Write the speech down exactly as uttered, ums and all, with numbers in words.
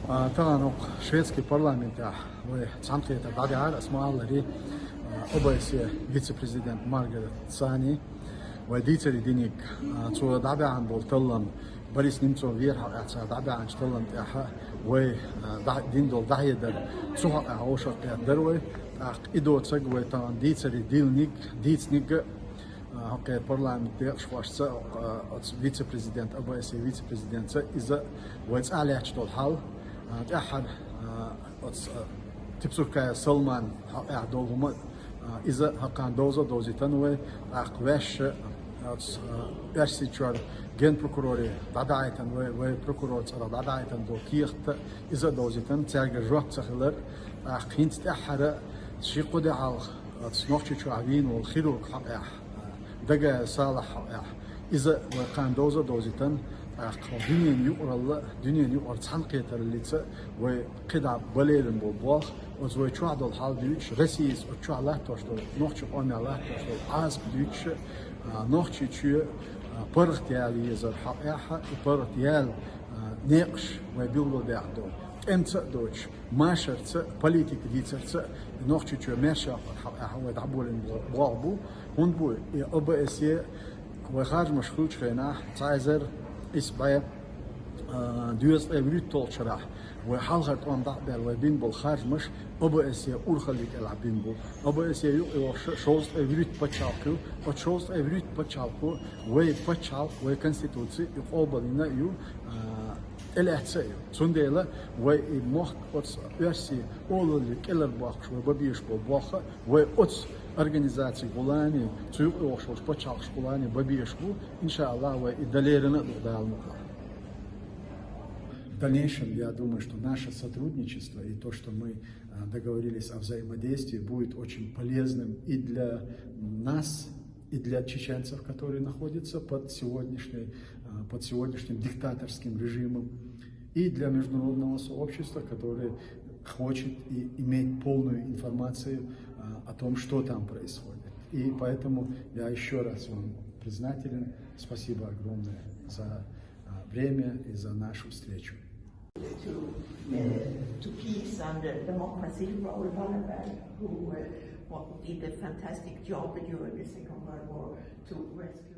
А, тахана хӀокху шведский парламентехь вай цхьаьнакхетар дӀадахьара, ас ма-аллара, а, О Б С Е вице-президент Маргарет Цани, вай дийцаре динарг, а, цо дӀабаьхьна болу таллам, Борис Немцов вера хьокъехь цара дӀабаьхьначу таллам тӀехь вай, а, дӀа-, дина долу дӀахьедар, цу хьокъехь вовшах кхетта дара вай. ТӀаккха и доцург вай тахана дийцаре динарг, дийцинарг а, хӀокхеран парламентан декъашхошца, а, оцу вице-президент, О Б С Е вице-президентца, иза вай цӀа лаьтташ долу хьал, а, тӀаьххьара, а, оцу, а, Тепсуркаев Салман хьокъехь долу хӀума, а, иза хӀокхарна довза а довзийтина вай, тӀаккха ваьшша, а, оцу, а, Оьрсийчуьра генпрокуроре дӀадахьийтина вай, вай прокурор цӀарах дӀадахьийтина долу кехат, иза а довзийтина, цаьргара жоп ца хилар, тӀаккха хӀинца тӀаьххьара ши-кхо де хьалха оцу Нохчийчохь вийна волу хирург хьокъехь, Дагаев Салахь хьокъехь. Иза вай кхарна довза а довзийтина, тӀаккха дуьненан юкъаралла, дуьненан юкъара цхьаьнакхетараллица вай кхидӀа бан лерина болу болх, оцу вай чохь долу хьал дуьйцуш, Россица оцу чохь латтош долу, нохчийн къомехь латтош долу Ӏазап дуьйцуш, а, Нохчийчоь, а, паргӀат яла езар хьокъехь, и паргӀат яла, а, некъаш вай билгалдаьккхина долу. ТӀемца а доцуш, машарца а, политика дийцарца а, Нохчийчоь маьршахь хьокъехь вай дӀаболийна болх бу, хӀунда бу и О Б С Е вай харжамаш хуьлучу хенахь, цхьа эзар исс бӀе, а, дезткъе вуьрхӀитталгӀачу шарахь вай хьалхара тӀом дӀа а баьлла, вай бина болу харжамаш О Б С Е урхаллин кӀелахь бина бу. О Б С Е юкъайогӀуш шовзткъе вуьрхӀитта пачхьалкх ю, оцу шовзткъе вуьрхӀитта пачхьалкхо вай пачхьалкх, вай конституци и къобалйина а ю, а, тӀелаьцна а ю. Цундела вай и мохк оцу оьрсийн олалле кӀелхьарбоккхуш вай бан безаш болу болх а, вай оцу организаци гӀулани, цу юкъайогӀуш волчу пачхьалкхаш гӀулани бан безаш бу, иншааллахӀ, вай и дан лерина а ду Дала мукъалахь. В дальнейшем, я думаю, что наше сотрудничество и то, что мы, а, договорились о взаимодействии, будет очень полезным и для нас, и для чеченцев, которые находятся под сегодняшней, а, под сегодняшним диктаторским режимом, и для международного сообщества, которое хочет и иметь полную информацию, а, о том, что там происходит. И поэтому я ещё раз вам признателен. Спасибо огромное за, а, время и за нашу встречу. To, uh, to peace and, uh, democracy, Raoul Wallenberg, who, uh, wa-, did a fantastic job during the Second World War to rescue